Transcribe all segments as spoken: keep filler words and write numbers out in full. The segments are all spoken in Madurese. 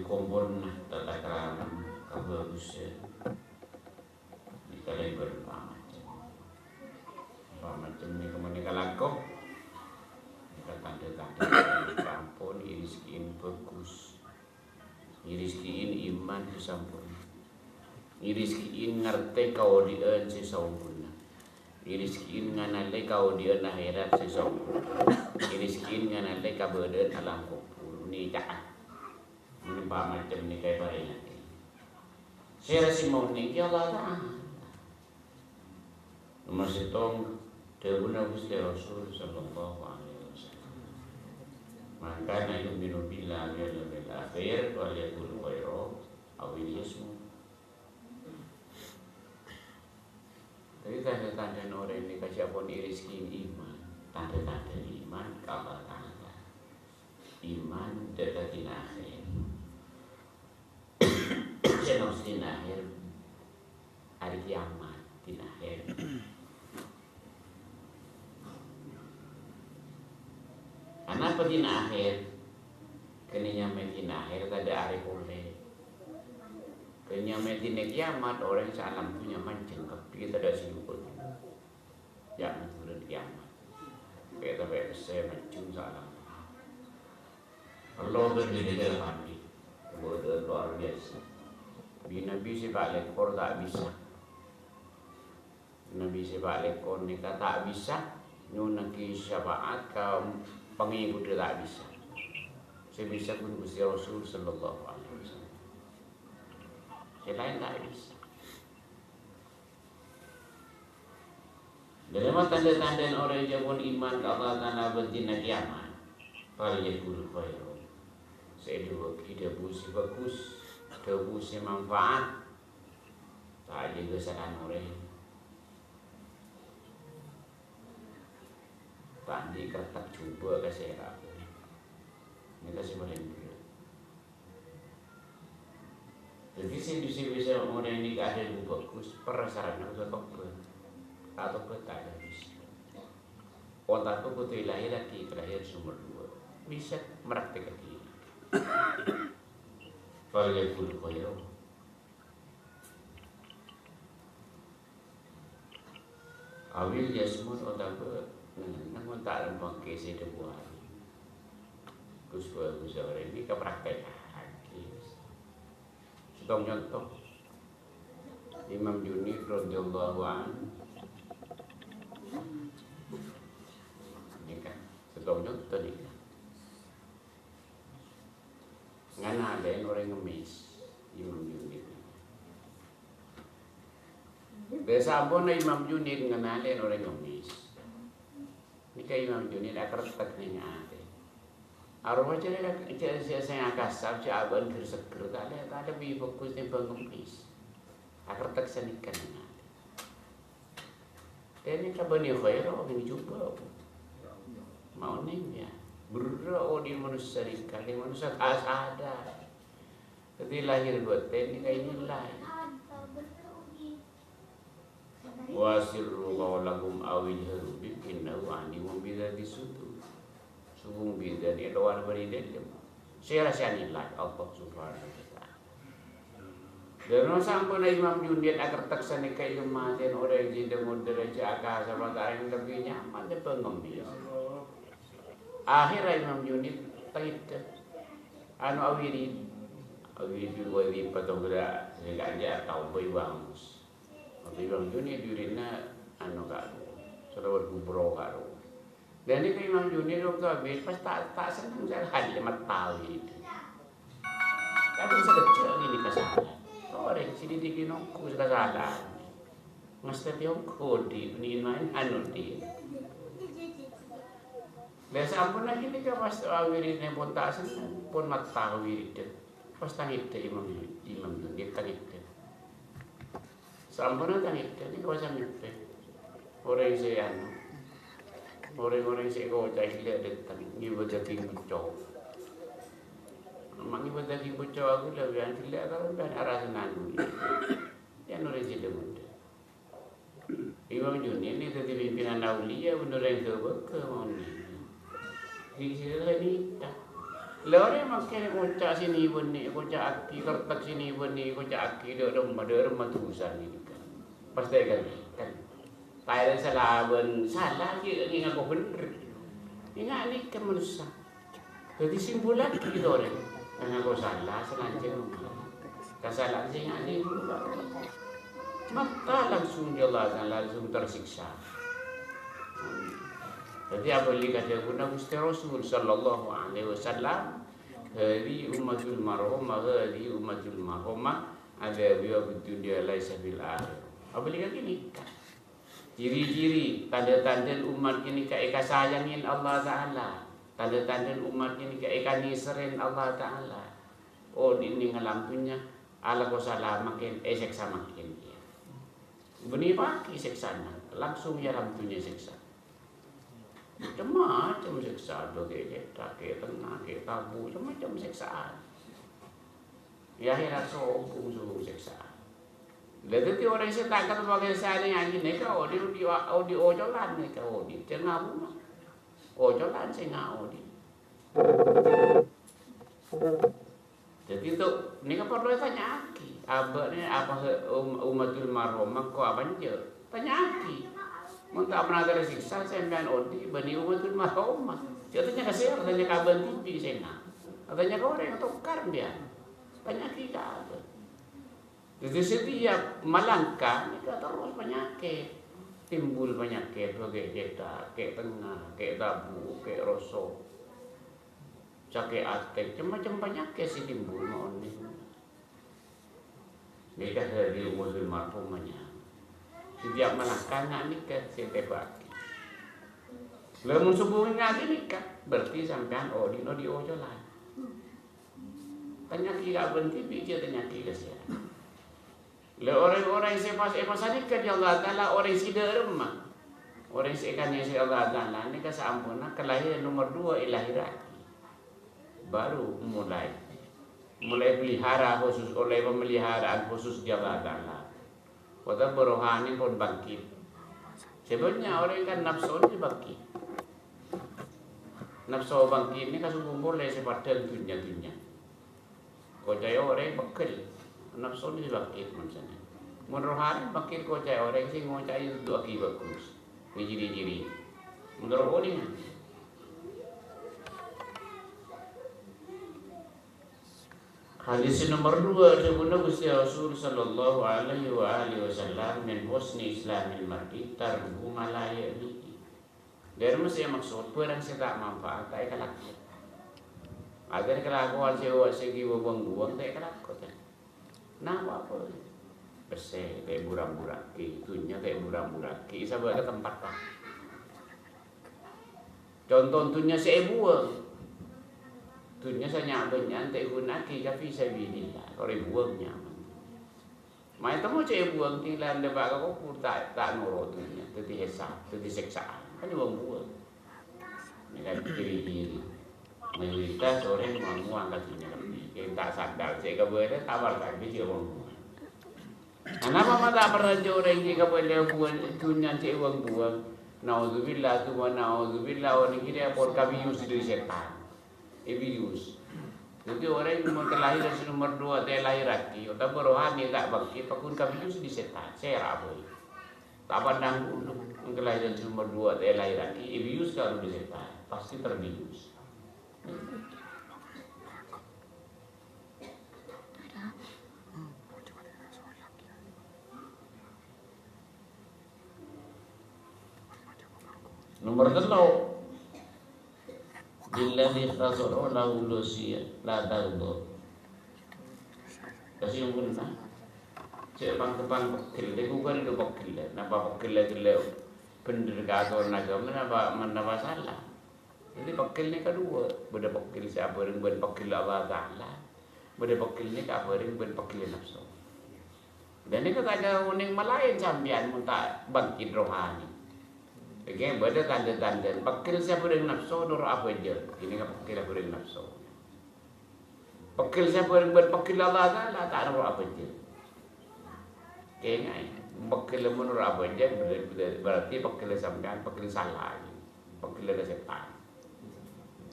Kompolanna tata krama kabhâghusân. Nèka lèbâr pamacem. Pamacem nèka mènèka lako. Nèka tandhâ-tandhâ ampon èrèzekkèn bhâghus. Èrèzekkèn iman sè sampurna. Èrèzekkèn ngartè kaodi'ân sè sampurna. Èrèzekkèn nganalè kaodi'ân akhèrat sè sampurna. Èrèzekkèn nganalè kabâdâ'ân alam kobhur. Nèka. Mènèka pamacem nèka èparèngaghi. Sèra sè maonèng ghi Allah Ta'ala. Nomer sèttong, dhâbuna Ghustè Rasul sallallahu alaihi wasallam, "Man kana yu'minu billahi wal yaumil akhir falyaqul khairan aw liyasmut." Dhâddhi tandhâ-tandhâna orèng nèka sè ampon èrèzekkèn iman, tandhâ-tandhâ iman ka Allah Ta'ala. Iman dâ' ka dina akhèr. Sè nos dina akhèr, arè kiamat, dina akhèr. Anapa dina akhèr? Kèng nyamana dina akhèr tadâ' arè polè. Kèng nyamana dina kiamat, orèng saalam dhunnya manjheng kabbhi, tadâ' sè nyokot. Ya, majuran kiamat. Kayak tapè pèssè majjheng saalam. Perlu berbeda lagi. Kemudian luar biasa. Bi-, Nabi sè pa' lèkor ta' bisa. Nabi sè pa' lèkor nèka ta' bisa nyona'aghi syafaat ka pangèkot, ta' bisa. Sè bisa ghun Ghustè Rasul sallallahu alaihi wasallam. Sè laèn ta' bisa. Dâlem tandhâ-tandhâna orèng jhâ' pon iman ka Allah Ta'ala bân dina kiamat. Falyaqul khairan. Sè èdhâbuwaghi dhâbu sè bhâghus, dhâbu sè manfaat. Ta' ajâgâ sakalè orèng. Ta' andi' kertèk jhubâ' ka sèra. Nèka sè palèng bherrâ'. Dhâddhi sè bisa-bisa orèng nèka adhâbu bhâghus, parsaranna kodhu atobhât. Ta' atobhât ta' bisa. Otabâ kodhu èlahèrraghi kalahèran nomer duwâ'. Bisa mraktèkaghi. Falyaqul khairan. Aw liyasmut otabâ, neng, neng mon ta' lempeng kèsè dhâbuwân. Gus, bagus, orèng nèka kapraktèkaghi. Sèttong conto. Imam Junaid radhiyallahu anhu. Nèka, sèttong conto nèka. Nganalèn orèng ngemmès, Imam Junaid. Dâ' samponna Imam Junaid nganalèn orèng ngemmès. Nèka Imam Junaid akertèk neng atè. Arowa jârèya, jâ-, jâ-, sè akasar, jâ' abâ'na ghâr-seggher, ta' lè-, ta' lebbi bhâghus tèmbhâng ngemmès. Akertèk sanèka neng atè. Dhâddhi kabânnè khaira, neng jhubâ'. Maonèng, ya. Bherrâ' odi' manossa nèka, lè manossa ta' sadar. Dhâddhi lahèr bâtèn nèka ènilai. Wa asirru qaulakum aw ijharu bih innahu alimun bidzatis sudur. Sobung bidhâna è lowar bân è dhâlem. Sè arassa nilai Allah Subhanahu wa Ta'ala. Dâ' samponna Imam Junaid akertèk sanèka, èmmatèn orèng jhâ' dâ-ngodâ rèya akasar, ta' lebbi nyaman, tèmbhâng ngemmès. Akhèrra Imam Junaid tangèdhâ. Anu awirid. Awirid, awirid patong gera, sehingga dia tahu boy bangus. Waktu Imam Junaid wiridna anu karo, salawat kubro karo. Dan ini Imam Junaid waktu habis, pas ta', ta' senneng, saya hanya matawi itu. Kadhâng sakejjhâ' ngènè kasalan. Orèng sè dhâddhi nonggu sè kasalan. Ngastètè ongghu odi', mendingan maèn anu odi'. Lah, samponna ghânèka pas awiridna pon ta' senneng, pon matawi ridhâ. Pas tangèdhâ Imam, Imam Junaid tangèdhâ. Samponna tangèdhâ, nèka pas tangèdhâ. Orèng sè anu, orèng-orèng sè koca' ghellâ' dâteng, ngibâ dâging pecco'. Ma' ngibâ dâging pecco' aku lè, bân ghellâ' karo bân arassa nganu. Yâ, orèng sè dâ-ngodâ. Imam Junaid nèka dhâddhi pimpinan auliya, bân orèng ghâbâghâ mawon nèka. Dhing sè laèn nèka. Lha orèng mangkèn ngoca' sè nè-bânnè, koca'aghi, kertèk sè nè-bânnè, koca'aghi, dâ' remma, dâ' remma dhusa nèka. Pas ta' èkalèkan. Ta' èra salabân, sala ghi' ngako bhender. Enga' nèka manossa. Dhâddhi sè bulâ ghi' orèng. Ngako sala, salanjhângnga. Kasala'an sè enga' nèka. Maka langsung Allah Ta'ala langsung tersiksa. Dhâddhi abâli ka dhâbuna Ghustè Rasul sallallahu alaihi wasallam, "Hadhihi ummatul marhumah, hadhihi ummatul marhumah, adzabuha fid dunya laisa fil akhirah." Abâli ka kènè'. Ciri-ciri, tandhâ-tandhâ ommat kènè' ka èkasayangè Allah Ta'ala. Tandhâ-tandhâ ommat kènè' ka èkanèserrè Allah Ta'ala. Odi' nèng alam dhunnya, alako sala mangkèn, èsèksa mangkèn kèya. Bânnè paghi sèksana, langsung è alam dhunnya sèksa. Macem-macem sèksa, dhu ghi' cèthak, ghi' tengnga, ghi' tabu, macem-macem sèksaan. È akhèrat sobung-sobung sèksaan. Lah, dhâddhi orèng sè ta' kèto paghi sanè ngajhi nèka odi', odi', odi' ocolan nèka odi', jhâ' ngabunga. Ocolan sè nga odi'. Dhâddhi, to, nèka parlo ètanya'aghi. Abâ'na apa he-, um-, ummatul marhumah ko apa enjâ'? Tanya'aghi. Mon ta' pernah tersiksa, sampèyan odi' bânnè ummatul marhumah. Jhâ' tanya ka sèra, tanya ka abâ' dhibi' sè nga. Tanya ka orèng tokar, sampèyan. Tanya'aghi ka abâ'. Dhâddhi, setiap malangka nèka terros panyakèt. Timbul panyakèt, bâghi cèthak, kè' tengnga, kè' tabu, kè' roso. Sakè' atè, cem-macem panyakèt sè timbul maon nèka. Nèka dhâri umur lèma puluh manyang. Setiap malangka nga' nèka sè ètèbâ'aghi. Lah, mon sobung ngajhi nèka, berarti sampèyan odi', odi' ocolan. Tanya'aghi ka abâ' dhibi', jhâ' tanya'aghi ka sèra. Lha, orèng-orèng sè pas èpasanèka bi' Allah Ta'ala, orèng sè dâ' remma. Orèng sè èkanèserrè Allah Ta'ala nèka saamponna kalahèran nomer duwâ' èlahèrraghi. Baru mulai. Mulai pelihara khusus, oleh pemeliharaan khusus bi' Allah Ta'ala. Otabâ rohani pon bangkit. Sè bânnya' orèng kan napsona sè bangkit. Napso bangkit nèka sobung polè sè padhâng dhunnya-dhunnya. Koca'è orèng pegghel, napsona sè bangkit mangsana. Mon rohani bangkit koca'è orèng sè ngoca'è duduwâghi bhâghus. Nè ciri-ciri. Menurut orèng. Hadis sè nomer duwâ', dhâbuna Ghustè Rasul sallallahu alaihi wa alihi wasallam, "Min husni islamil mar'i tarkuhu ma la ya'nihi." Dhâri mastè maksod, bhârâng sè ta' manfaat, ta' èkalako. Artèna kalakowan sè, sè ghi' bâng-buwâng, ta' èkalako, ta'. Napa apa? Pèssè ta' èbu-rambuwâghi, dhunnya ta' èbu-rambuwâghi, sabâ' ka tempat, ta'. Conto dhunnya sè èbuwâng. Dhunnya sè nya'-bânnya'an ta' èghuna'aghi ka fi sabilillah, kor èbuwâng nyaman. Maènta mon cè' èbuwâng, tinggal dâpa' ka kobhur, ta', ta' noro' dhunnya, dhâddhi hisab, dhâddhi sèksaan. Kan èbuwâng-buwâng. Nèka ciri-ciri. Mayoritas orèng ngowan-ngowan ka dhunnya kabbhi. Kèng ta' sadar, cè' kabâlâ, ta' parlo kabbhi cè' èbuwâng-buwâng. Anapa ma' ta' parlo jhâ' orèng cè' kabâlâ buwâng, dhunnya cè' èbuwâng-buwâng? Naudzubillah, tsumma naudzubillah, orèng kèya pon kabiyus dhâri sètan. Èbiyus. Dhâddhi orèng mon kalahèran sè nomer duwâ' ta' èlahèrraghi, otabâ rohani ta' bangkit, pagghun kabiyus dhâri sètan. Sèra bhâi. Ta' pandang bulu, mon kalahèran sè nomer duwâ' ta' èlahèrraghi, èbiyus karo dhâri sètan. Pasti terbiyus. Nomer tello', "Billadzi ikhtasara lahu wasiyyah la taghdab." Kasih yang bener, nah. Cè' pang-, pang pegghel, dhi bukan itu pegghel. Napa pegghel, pegghel bhender ka atoran aghâma, napa, napa sala? Dhâddhi pegghel nèka duwâ', bâdâ pegghel sè abhâreng bân pegghel Allah Ta'ala, bâdâ pegghel nèka abhâreng bân pegghel napso. Dhâddhi nèka ta' kèra onèng malaèn sampèyan mon ta' bangkit rohani. Ènggi bâdâ tandhâ-tandhâ pegghel sè abhâreng napso noro' abhâjâng, ghânèka pegghel abhâreng napso. Pegghel sè abhâreng bân pegghel Allah Ta'ala ta' noro' abhâjâng. Kaènga'è, pegghel mon noro' abhâjâng, berarti, berarti pegghel sampèyan pegghel sala, pegghel ka sètan.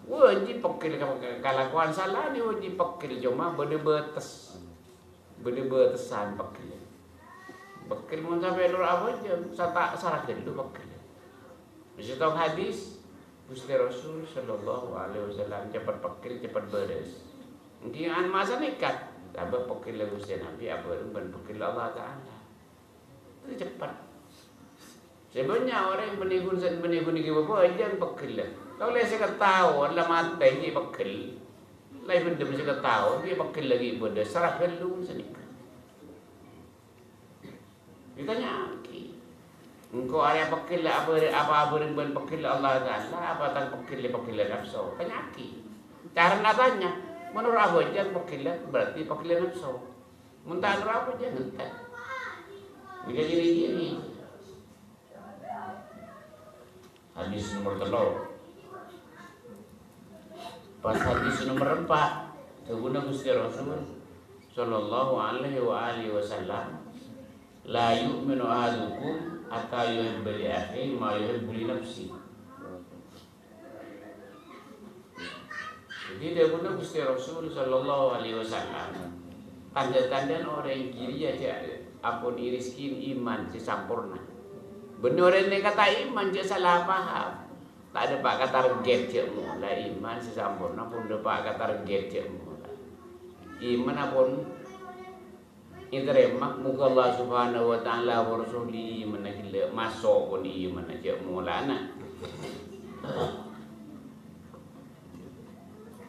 Wajib pegghel ka, ka, kalakowan sala nè wajib pegghel, coma bâdâ bâtes. Bâdâ bâtessan pegghel. Pegghel mon sampè' noro' abhâjâng, sata-, sara ghâllu pegghel. Sèttong hadis, Ghustè Rasul sallallahu alaihi wasallam cepet pegghel, cepet bârâs. Èngghi an masa nèka, sabâb pegghel Ghustè Nabi abhâreng bân pegghel Allah Ta'ala. Itu cepet. Sè bânnya' orèng bânnè ghun-, bânnè ghun nèka bâbâ, jhân pegghel. Tolè sèket taon la matè ghi' pegghel. La èbhendhem sèket taon, ghi' pegghel la ghi' bâdâ, sara ghâllu sanèka. Ètanya'aghi. Engko' arèya pegghel apa, apa abhâreng bân pegghel Allah Ta'ala, apa tang pegghel, pegghel nafsu? Tanya'aghi. Carana tanya, menurut abhâjâng pegghel berarti pegghel nafsu. Mon ta' noro' abhâjâng, enten. Nèka ciri-ciri. Hadis nomor tello. Pas hadis nomor empa', dhâbuna Ghustè Rasul sallallahu alaihi wa alihi wasallam, "La yu'minu ahadukum hatta yuhibba li akhihi ma yuhibbu li nafsihi." Dhâddhi, dhâbuna Ghustè Rasul sallallahu alaihi wasallam, tandhâ-tandhâna orèng jârèya jhâ' ampon èrèzkina iman sè samporna. Bân orèng nèka ta' iman jhâ' sala paham. Ta' dâpa' ka target jhâ' mola, iman sè samporna pon dâpa' ka target jhâ' mola. Iman ampon ètarèma, moghâ Allah Subhanahu wa Ta'ala wa Rasulih imanna ghellâ', maso' pon imanna jhâ' molana.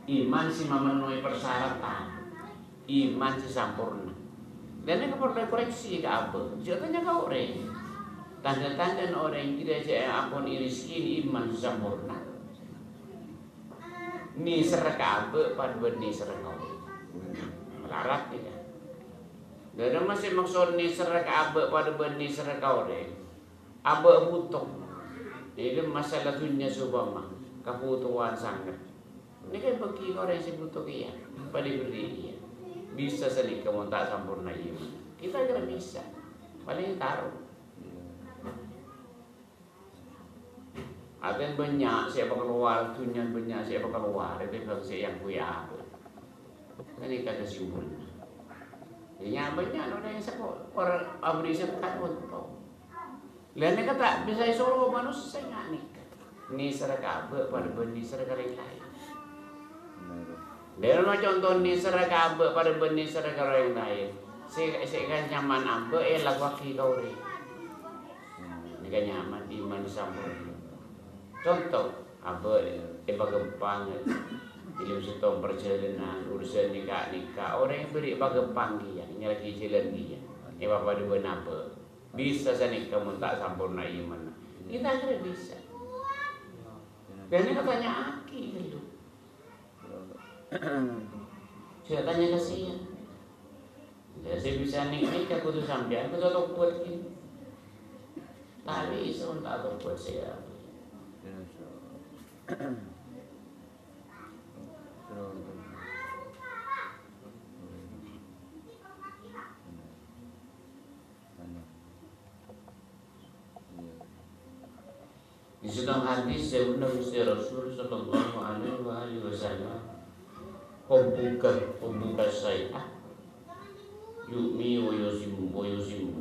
Iman sè mamennoè parsyaratan, iman sè samporna. Dhâddhi parlo èkoreksi ka abâ', jhâ' tanya ka orèng. Tandhâ-tandhâna orèng jârèya jhâ' ampon èrèzkina iman sè samporna. Nèserra ka abâ' padâ bân nèserra ka orèng. Malarat nèka. Dhâddhi, ma' sè maksod nèserra ka abâ' padâ bân nèserra ka orèng. Abâ' bhuto. Nèka masalah dhunnya sè opama kabhutowan sanget. Nèka èbâghi ka orèng sè bhuto kèya, padâ èberri' kèya. Bisa sanèka mon ta' samporna imanna. Kita kèra bisa. Palèng ètaro. Atèn bânnya' sè èpakalowar, dhunnya bânnya' sè èpakalowar, ètèmbhâng sè èangghuy abâ'. Ghânèka kasimpolna. Nya bânnya' orèng sè ko-, or-, aberri' zakat ontong. Lah nèka ta' bisa èsoro manossa nga' nèka. Nèserra ka abâ' padâ bân nèserra ka orèng laèn. Dhâddhi, conto nèserra ka abâ' padâ bân nèserra ka orèng laèn. Sè, sè kanyaman abâ' èlakowaghi ka orèng. Nèka nyaman, iman sampon. Conto, abâ' èpaghâmpang, dâlem sèttong parjhâlânan, urusan nèka-nèka, orèng bâri' èpaghâmpang kèya, nyarèaghi jhâlân kèya. Èpapadâ bân abâ'. Bisa sanèka mon ta' samporna imanna. Kita kèra bisa. Dhâddhi, ètanya'aghi ghâllu. Jhâ' tanya ka sèya. Lah, sè bisa nèka kodhu sampèyan, kodhu atobhât ghi. Tapè sè ta' atobhât sèra. Di sèttong hadis dhâbuna Ghustè Rasul sallallahu alaihi wa alihi wasallam, "Hubbuka, hubbuka syai'a yu'mi wa yusimmu, wa yusimmu."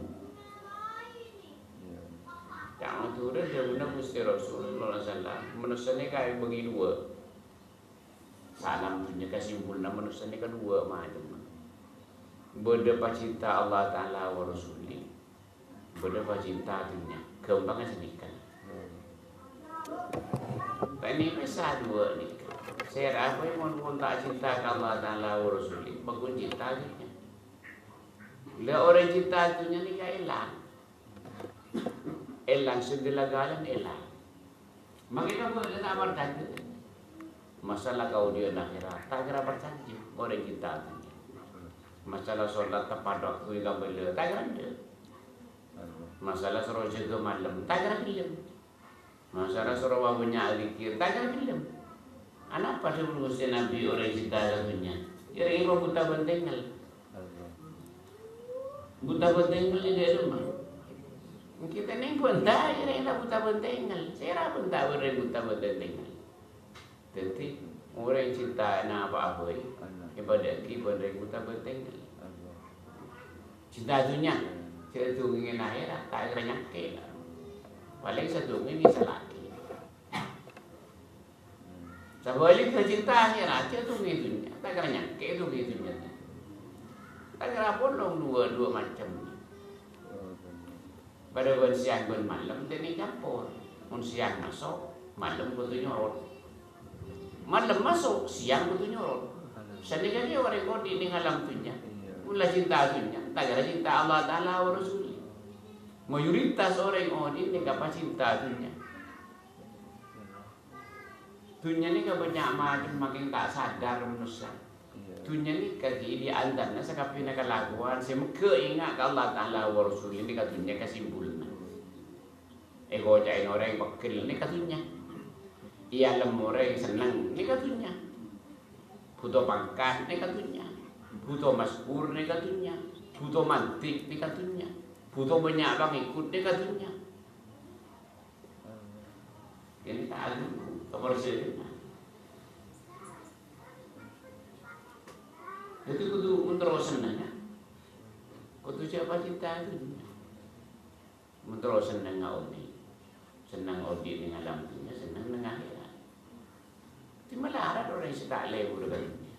Ka'dinto dhâbuna Ghustè Rasul sallallahu alaihi wasallam, manossa nèka èbâghi duwâ'. Saalam dhunnya kasimpolna manossa nèka duwâ' macem. Bâdâ pacinta Allah Ta'ala wa Rasulih. Bâdâ pacinta dhunnya. Ghâmpangnga sanèka. Ka'dinto mèsa duwâ' nèka. Sèra bhâi mon, mon ta' cinta ka Allah Ta'ala wa Rasulih, bhâghun cinta dhunnya. Lah orèng cinta dhunnya nèka èlang. Èlang sè ghellâ'-ghellâ'ân èlang. Mangkèn abâ' ta' parcajâ. Masalah kaodi'ân akhèrat, ta' kèra parcajâ, orèng kita. Masalah sholat tepat waktu èkabâlâ, ta' kèra endâ'. Masalah soro jâgâ malem, ta' kèra ghellem. Masalah soro bânnya' zikir, ta' kèra ghellem. Anapa dhâbuna Ghustè Nabbhi orèng sè ta' ka dhunnya? Yâ rèng buta bân tengngel. Buta bân tengngel è dâlem. Kita neng buta, yâ rèng la buta bân tengngel. Sèra bân ta' orèng buta bân tengngel. Dhâddhi, orèng cinta napa'a bhâi, èpadâ'âghi bân rèng buta bâtengnga. Cinta dhunnya, jhâ' èdhungèngè akhèrat, ta' kèra nyangkè. Palèng sadhungè nyèsallaghi. Sabhâligghâ cinta akhèrat, jhâ' èdhungè dhunnya, ta' kèra nyangkè èdhungè dhunnya. Ta' kèra polong duwâ', duwâ' macem. Padâ bân sèyang bân malem, tènè campor. Mon sèyang maso', malem kodhu nyorot. Malem maso', sèyang kodhu nyorot. Sanèka kèya orèng odi' neng alam dhunnya. Mon la cinta dhunnya, ta' kèra cinta Allah Ta'ala wa Rasulih. Mayoritas orèng odi' nèka pacinta dhunnya. Dhunnya nèka bânnya' macem makèng ta' sadar manossa. Dhunnya nèka ghi' di antarana sakabbhiyânna kalakowan sè mèghâ' enga' ka Allah Ta'ala wa Rasulih nèka dhunnya kasimpulanna. Èkoca'è orèng pegghel nèka dhunnya. Èalem orèng senneng nèka dhunnya. Bhuto pangkat nèka dhunnya. Bhuto masyhur nèka dhunnya. Bhuto mandhâr nèka dhunnya. Bhuto bânnya' pangèkot nèka dhunnya. Ghâpanèka ta' alèbur ka persèdhâna. Dhâddhi kodhu mentoro sennengnga. Kodhu jhâ' pacinta dhunnya. Mentoro sennengnga odi'. Senneng odi' neng alam dhunnya, senneng neng akhèrat. Dhâddhi malarat orèng sè ta' alèbur ka dhunnya.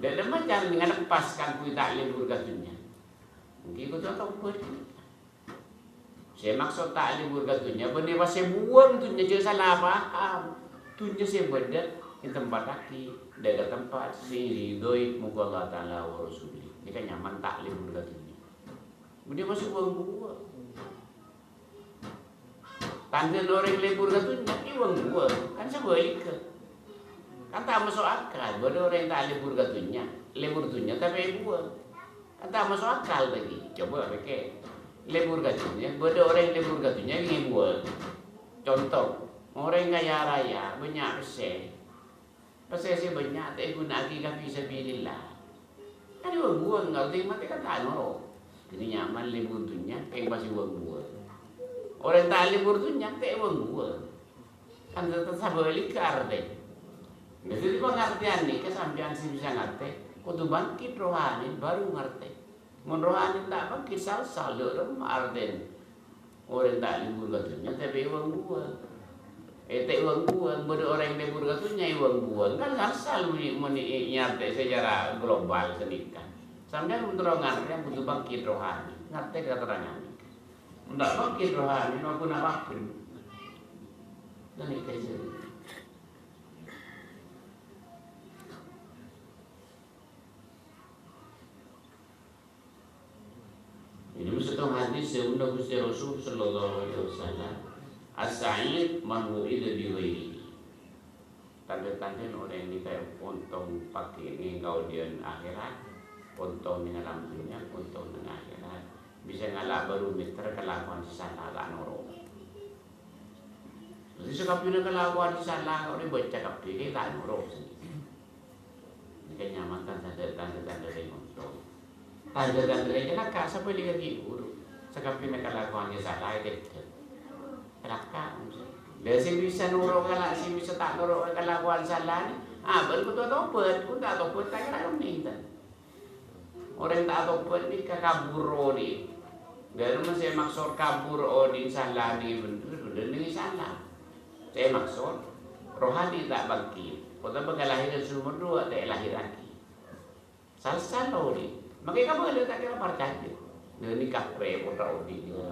Dâ' dhimma carana ngaleppas kaangghuy ta' alèbur ka dhunnya? Èngghi kodhu atobhât. Sè maksod ta' alèbur ka dhunnya, bânnè pas sè buwâng dhunnya, jhâ' sala paham. Dhunnya sè bâdâ ètempattaghi dâ' ka tempat sè èridhoi, moghâ Allah Ta'ala wa Rasulih. Nèka nyamana ta' alèbur ka dhunnya. Bânnè pas sè buwâng-buwâng. Tandhâna orèng alèbur ka dhunnya, èwâng-buwâng. Kan sabhâligghâ. Kan ta' maso' akal, bâdâ orèng ta' alèbur ka dhunnya, alèbur dhunnya tapè èbuwâng. Kan ta' maso' akal tadi. Coba pèkkèr. Alèbur ka dhunnya, bâdâ orèng alèbur ka dhunnya èbuwâng. Conto, orèng kaya raya, bânnya' pèssè. Pèssè sè bânnya' ta' èghuna'aghi ka fisabilillah. Kan èwâng-buwâng, kalau ta' matè kan ta' noro'. Dhâddhi nyamana alèbur dhunnya, kèng pas èwâng-buwâng. Orèng ta' alèbur dhunnya, ta' èwâng-buwâng. Kan ta-, ta-, sabhâligghâ artè. Nah, dhâddhi pangartèyan nèka sampèyan sè bisa ngartè, kodhu bangkit rohani, baru ngartè. Mon rohani ta' bangkit, sal-sal, dâ' remma artèna. Orèng ta' alèbur ka dhunnya, tapè èwâng-buwâng. Eh, ta' èwâng-buwâng, bâdâ orèng alèbur ka dhunnya, èwâng-buwâng. Kan sal-sal mon, mon nyartè secara global sanèka. Sampèyan mon terro ngartè, kodhu bangkit rohani. Ngartè katerrangan. Mon ta' bangkit rohani, ma' ghuna apa? Sanèka jârèya. Ini sèttong hadis sè èbâdâ Ghustè Rasul sallallahu alaihi wasallam, "As-sa'id man wu'idha bi ghairihi." Tandhâ-tandhâna orèng nèka ontong pagghun neng kaodi'ân akhèrat, ontong neng alam dhunnya, ontong neng akhèrat. Bisa ngala' barometer kalakowan sè sala ta' noro'. Dhâddhi sakabbhiyânna kalakowan sè sala, ka'dinto èbâca kabbhi, ta' noro'. Nèka nyamana tandhâ-tandhâ rèng ontong. Tandhâ-tandhâ rèng calaka', sabhâligghâ ghi' bhuru. Sakabbhiyânna kalakowan sè sala ètèdhâ. Calaka'. Lah sè bisa noro' kala-, sè bisa ta' noro' kalakowan sala nè, abâ'na kodhu atobhât, mon ta' atobhât ta' kèra kennèng, ta. Orèng ta' atobhât nèka kabhur odi'. Dâ' remma sè maksod kabhur odi' sala nèka bhendher, bhendher nèka sala. Sè maksod, rohani ta' bangkit, otabâ kalahèran sè nomer duwâ' ta' èlahèrraghi. Sal-sal odi'. Makè kabâlâ ta' kèra parcajâ. Nah, nèka rèpot odi' nèka.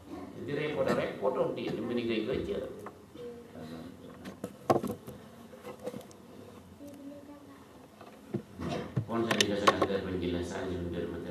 Dhâddhi rèpot, rèpot odi' nèka mending ghâjâ. Pon sanèka sakadhâr penjelasan sè bhendher,